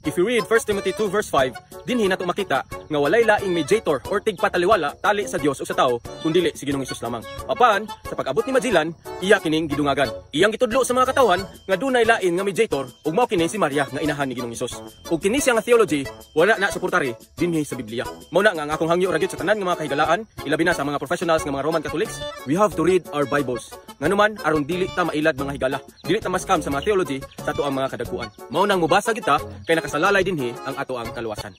If you read 1 Timothy 2 verse 5, dinhi nato makita nga walay laing mediator or tigpataliwala tali sa Dios o sa tao kundili si Ginoong Hesus lamang. Apan sa pag-abot ni Magellan, iya kining gidungagan. Iyang gitudlo sa mga katawhan nga dunay lain nga mediator ug mao kini si Maria nga inahan ni Ginoong Hesus. Ug kini siya nga theology wala na suportari dinhi sa Biblia. Mao na nga ang akong hangyo ra gyud sa tanan nga mga kahigalaan, ilabi na sa mga professionals nga mga Roman Catholics, we have to read our Bibles. Nganuman aron dili ta mailad, mga higala, dili ta ma-scam sa mga theology sa ato ang mga kadagkuan. Mao nang mubasa kita kay nakasalalay dinhi ang ato ang kaluwasan.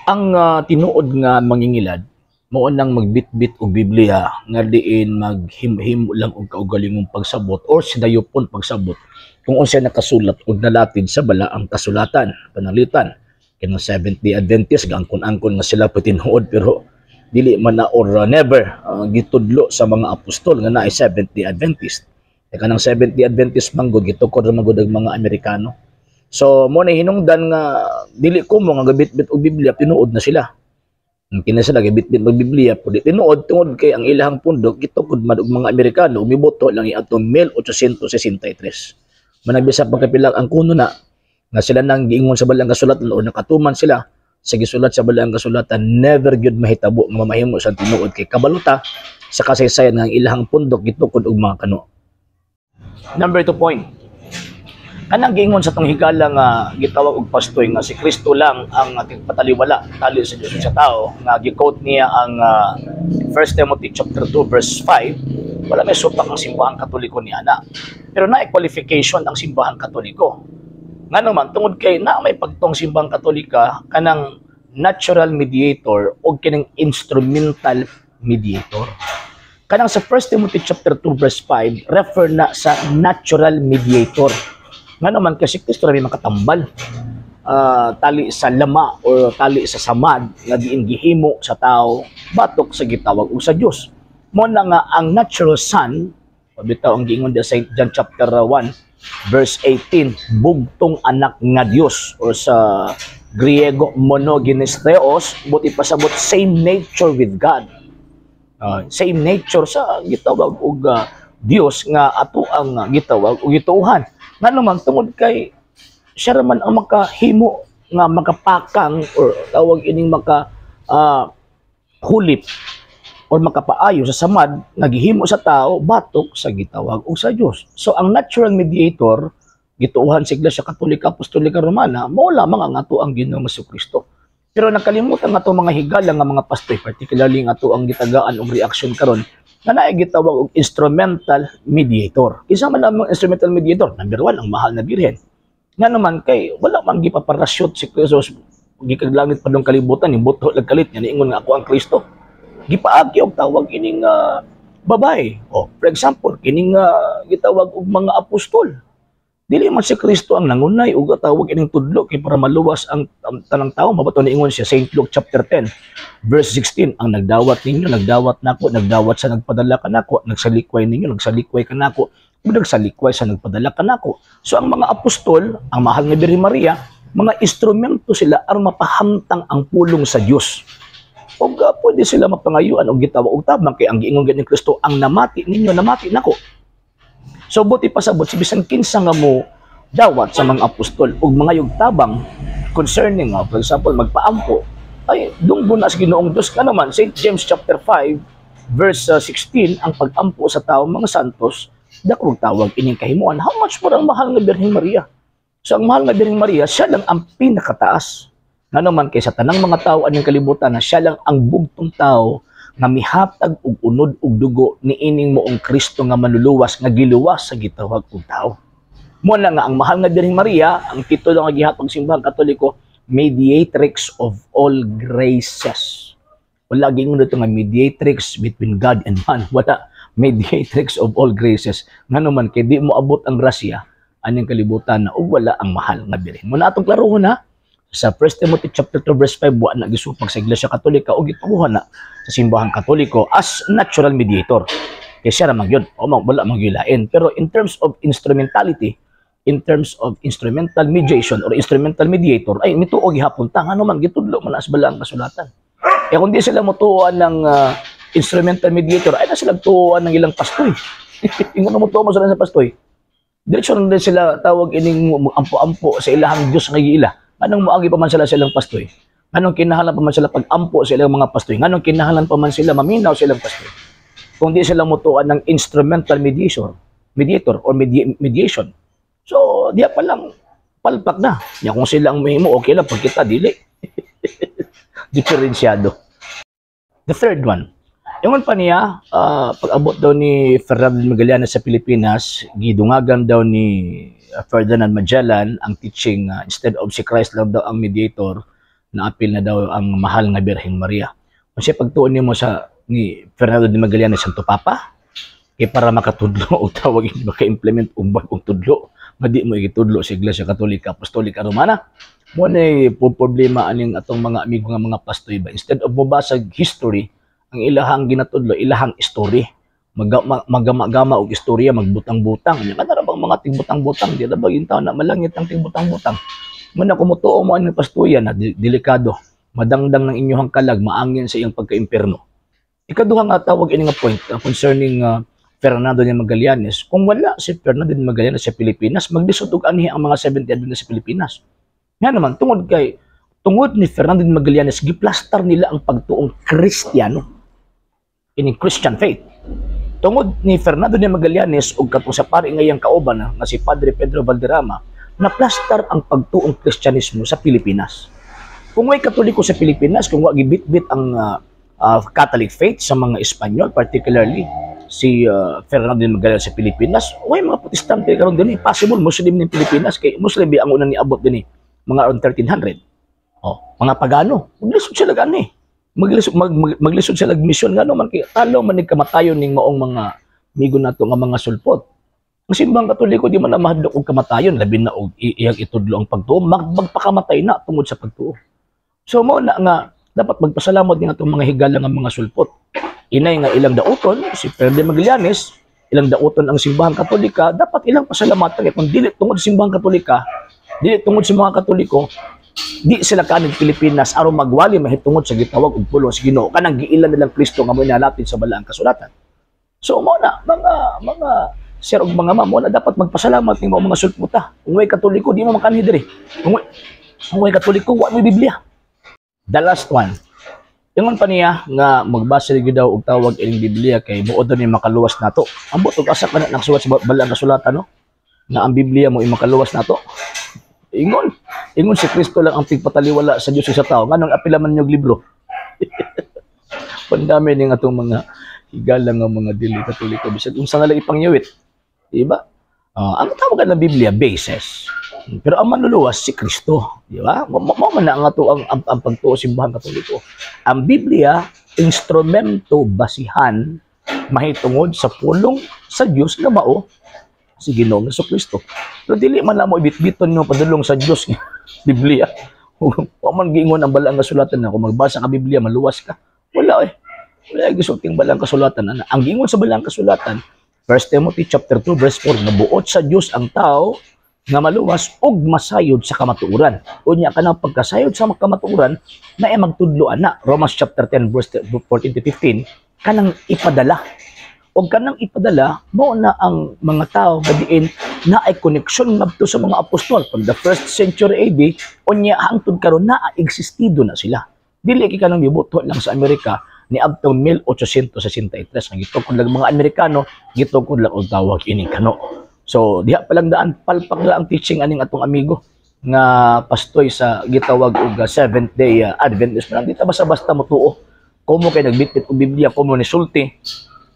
Ang tinuod nga mangingilad mao nang magbitbit og Biblia nga diin maghimhimo lang og kaugalingong pagsabot or sinayopon pagsabot kung unsay nakasulat og nalatid sa balaang kasulatan. Pananglitan kanang Seventh-day Adventist, gaangkon-angkon nga sila tinuod, pero dili man na or never gitudlo sa mga apostol nga naay Seventh-day Adventist. Kay kanang Seventh-day Adventist manggod gitukod ra manggod ang mga Amerikano. So mo na hinungdan nga dili ko mo nga gabitbit og Biblia tinuod na sila. Kini sila gabitbit og Biblia pud tinuod tungod kay ang ilahang pundok gitukod man og mga Amerikano, umiboto lang iadtong 1863. Manang bisan pagkapila ang kuno na nga sila nang giingon sa balaang kasulatan o nakatuman sila sa gisulat sa balaang kasulatan, never gyud mahitabo nga mamahimo sa tinuod kay kabaluta sa kasaysayan nga ang ilahang pundok gitukod og mga kano. Number 2 point. Kanang giingon sa tong higala nga gitawag og pastoy nga si Kristo lang ang ating pataliwala tali sa Dios sa tao, nga gi-quote niya ang 1 Timothy chapter 2 verse 5, wala may supak ang Simbahang Katoliko ni ana. Pero naay qualification ang Simbahang Katoliko. Ngano man, tungod kay na may pagtong Simbahang Katolika kanang natural mediator o kining instrumental mediator. Kanang sa 1 Timothy chapter 2 verse 5 refer na sa natural mediator. Ngano man kasi Kristo ra may makatambal tali sa lama or tali sa samad nga diin gihimo sa tao batok sa gitawag og sa Dios. Mo na nga ang natural son, bitaw ang giingon sa St. John chapter 1 verse 18, bugtong anak nga Dios or sa Griego monogenes theos, buti pasabot same nature with God. Same nature sa gitawag og Dios nga ato ang gitawag og gituohan. Ngano man, tungod kay siya ra man ang makahimo nga makapakang or tawag ining maka hulip or makapaayo sa samad nga gihimo sa tao batok sa gitawag og sa Dios. So ang natural mediator gituohan sa Iglesia Katolika Apostolika Romana mao lamang ang ato ang Ginoong Kristo. Pero nakalimutan nga ato mga higala nga mga pastoy, particularly nga ato ang gitagaan og reaction karon nga naay gitawag og instrumental mediator. Kinsa man ang instrumental mediator? Number 1, ang mahal na Birhen. Nga naman kay wala man gipaparasyot si Jesus gikag langit padung kalibutan, nibuto lang kalit nga niingon nga ako ang Kristo. Gipaagi og tawag ining babae. O, for example, kining gitawag og mga apostol. Dili man si Kristo ang nangunay og tawag ining tudlo kay para maluwas ang tanang tao. Mabato niingon siya St. Luke chapter 10 verse 16, ang nagdawat ninyo, nagdawat nako, nagdawat sa nagpadala kanako, nagsalikway ninyo, nagsalikway kanako, ug nagsalikway sa nagpadala kanako. So ang mga apostol, ang mahal nga Birhen Maria, mga instrumento sila aron mapahamtang ang pulong sa Dios. Ug pwede sila mapangayuan og gitawag og tabang kay ang giingon gani ni Kristo, ang namati ninyo, namati nako. So buti pasabot si bisan kinsa nga mo dawat sa mga apostol ug mga tabang concerning for example magpaampo, ay dunggo na sa Ginoong Dios. Ka naman St. James chapter 5 verse 16, ang pagampo sa tao mga santos dako tawag ining kahimuan. How much more ang mahal nga Birhen Maria? So ang mahal nga Birhen Maria, siya lang ang pinakataas. Ngano man kay sa tanang mga tao aning kalibutan na siya lang ang bugtong tao nga mihatag og unod og dugo niining moong Kristo nga manluluwas nga giluwas sa gitawag og tao. Mo na nga ang mahal nga Birhen Maria, ang titulo nga gihatag Simbahang Katoliko, Mediatrix of all graces. Wala gingon dito nga mediatrix between God and man. Wala, mediatrix of all graces. Ngano man kay di mo abot ang grasya aning kalibutan na ug wala ang mahal nga Birhen. Mo na atong klarohon ha. Sa 1 Timothy chapter 2 verse 5, wa na gisupag sa Iglesia Katolika o gituohan na sa Simbahang Katoliko as natural mediator. Kay siya ra man gyud, o wala man gyud lain. Pero in terms of instrumentality, in terms of instrumental mediation or instrumental mediator, ay mituo gihapon ta. Ngano man gitudlo man as balaang kasulatan. Kaya kung di sila motuoan ng Instrumental mediator ay na sila tuoan ng ilang pastoy. Ingon mo tuo mo sila sa pastoy. Diretso na din sila tawag ining ampo-ampo sa ilahang Diyos nga giila. Anong moagi pa man sila sa ilang pastoy? Anong kinahanglan pa man sila pag-ampo sa ilang mga pastoy? Nganong kinahanglan pa man sila maminaw sa ilang pastoy? Kung di sila mutuan ng instrumental mediator or mediation. So, diya pa lang palpak na. Ya kung sila ang mahimo, okay lang. Pag kita, dili. Diferensyado. The third one, ingon pa niya, pag-abot daw ni Fernando Magallanes sa Pilipinas, gidungagan daw ni Ferdinand Magellan ang teaching, instead of si Christ lang daw ang mediator, naapil na daw ang mahal nga Birhen Maria. Kung siya pagtuon nimo sa ni Fernando de Magallanes, Santo Papa, kay para makatudlo o tawag hindi maka-implement og bagong tudlo, nga di mo igitudlo sa Iglesia Katolika Apostolika Romana. Mo na problema aning atong mga amigo nga mga pastoy ba. Instead of mobasag history, ang ilahang ginatudlo, ilahang story. Magama-gama og istorya, magbutang-butang. Nya kana ra bang mga tigbutang-butang, di ra ba yung tao na malangit ang tigbutang-butang. Mo na kumutuo mo ang pastoya na delikado. Madangdang ng inyong kalag, maangin sa iyang pagka-imperno. Ikaduha nga tawag ini nga point concerning Fernando de Magallanes, kung wala si Fernando de Magallanes sa Pilipinas, maglisod og anhi ang mga 70 Adventist sa Pilipinas. Nga naman, tungod ni Fernando de Magallanes, giplastar nila ang pagtuong Kristiyano. Ining Christian faith. Tungod ni Fernando de Magallanes ug katong sa pari nga iyang kauban nga si Padre Pedro Valderrama, naplastar ang pagtuong Kristyanismo sa Pilipinas. Kung may Katoliko sa Pilipinas, kung wa gibitbit ang Catholic faith sa mga Espanyol, particularly si Fernando de Magallanes sa Pilipinas, way mga Protestante karon dinhi, possible Muslim ning Pilipinas kay Muslim bi ang unang niabot dinhi mga around 1300. Oh, mga pagano, maglisod sila gani. Maglisod sila mission ngano man kay talo man ni kamatayon ning maong mga migo nato nga mga sulpot. Ang Simbang Katoliko di man na mahadlok og kamatayon, labi na og iyang itudlo ang pagtuo, magpakamatay na tungod sa pagtuo. So mo na nga dapat magpasalamat din atong mga higala nga mga sulpot. Inay nga ilang dauton si Ferdinand Magallanes, ilang dauton ang Simbahang Katolika, dapat ilang pasalamatan kay kung dili tungod sa Simbahang Katolika, dili tungod sa mga Katoliko, di sila kanig Pilipinas aron magwali mahitungod sa gitawag og pulong sa Ginoo kanang giilan nilang Kristo nga mo nalatid sa balaang kasulatan. So mo na mga sir ug mga ma'am, mo na dapat magpasalamat ning mga sulputa. Kung way Katoliko, di mo makanhi diri. Kung way Katoliko, wa may Biblia. The last one. Ingon pa niya nga magbasa gyud daw og tawag ining Biblia kay buod daw ni makaluwas nato. Ambot og asa ka na nakasulat sa balaang kasulatan, no? Nga ang Biblia mo makaluwas nato. Ingon si Kristo lang ang tigpataliwala sa Dios ug sa tao. Nganong apila man niyog libro? Pandami ning atong mga higala nga mga dili Katoliko bisag unsa nga lang ipangyawit. Di ba? Ang tawag ng Biblia, basis. Pero ang manluluwas si Kristo, di ba? Mo man na ang ato ang pagtuo sa Simbahan Katoliko. Ang Biblia, instrumento basihan mahitungod sa pulong sa Dios nga mao si Ginoong Kristo. Pero dili man lang mo ibitbiton nyo padulong sa Dios nga Biblia. Wa man giingon ang balaang kasulatan na kung magbasa ka Biblia maluwas ka. Wala eh. Wala gisulting balaang kasulatan ana. Ang giingon sa balaang kasulatan, 1 Timothy chapter 2 verse 4, nga buot sa Dios ang tao nga maluwas ug masayod sa kamatuoran. Unya kanang pagkasayod sa kamatuoran na ay magtudlo ana. Romans chapter 10 verse 14 to 15, kanang ipadala. Og kanang ipadala mo na ang mga tao gadiin na ay koneksyon ngadto sa mga apostol from the first century AD, unya hangtod karon na existido na sila. Dili kay kanang gibuto lang sa Amerika ni adtong 1863 nga gitukod lang mga Amerikano, gitukod lang og tawag ining kano. So diha pa lang daan palpak na ang teaching aning atong amigo nga pastoy sa gitawag og Seventh Day Adventist. Di ta basta-basta motuo. Komo kay nagbitbit og Biblia, komo ni sulti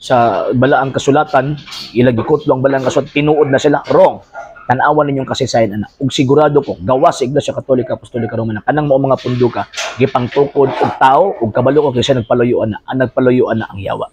sa balaang kasulatan, ilang gikutlo ang balaang kasulatan, tinuod na sila. Wrong. Tan-awan ninyong kasaysayan ana. Ug sigurado ko, gawas sa Iglesia Katolika Apostolika Romana, kanang mao mga punduka, gipangtukod og tao, ug kabalo ko kaysa nagpaluyoan na, ang nagpaluyoan na ang yawa.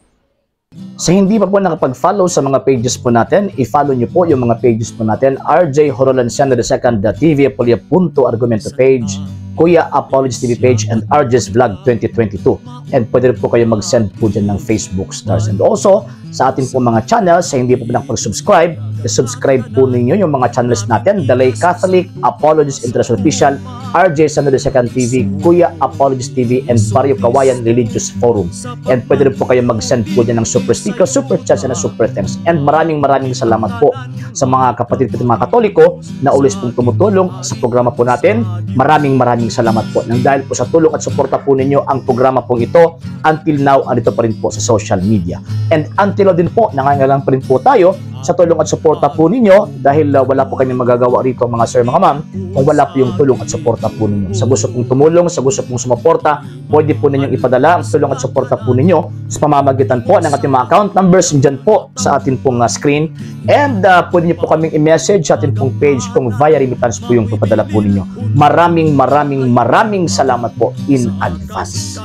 Sa hindi pa po nakapag-follow sa mga pages po natin, i-follow niyo po yung mga pages po natin, RJ Horolanciano II, the TV Apolia Punto Argumento page, Kuya Apologies TV page, and RJ's Vlog 2022. And pwede rin po kayo mag-send po dyan ng Facebook stars. And also, sa ating po mga channels, sa hindi po nakapag-subscribe, i-subscribe po ninyo yung mga channels natin, The Lay Catholic, Apologies International Official, RJ San Second TV, Kuya Apologist TV, and Barrio Kawayan Religious Forum. And pwede rin po kayo mag-send po dyan ng super sticker, super chat, and super thanks. And maraming maraming salamat po sa mga kapatid ko, mga Katoliko na always pong tumutulong sa programa po natin. Maraming maraming salamat po. Nang dahil po sa tulong at suporta po ninyo, ang programa pong ito until now andito pa rin po sa social media. And until now din po, nangangailangan pa rin po tayo sa tulong at suporta po ninyo dahil wala po kami magagawa rito, mga sir, mga ma'am, kung wala po yung tulong at suporta po ninyo. Sa gusto pong tumulong, sa gusto pong sumuporta, pwede po ninyong ipadala ang tulong at suporta po ninyo sa pamamagitan po ng ating mga account numbers dyan po sa atin pong screen. And pwede niyo po kaming i-message sa atin pong page kung via remittance po yung papadala po ninyo. Maraming maraming maraming salamat po in advance.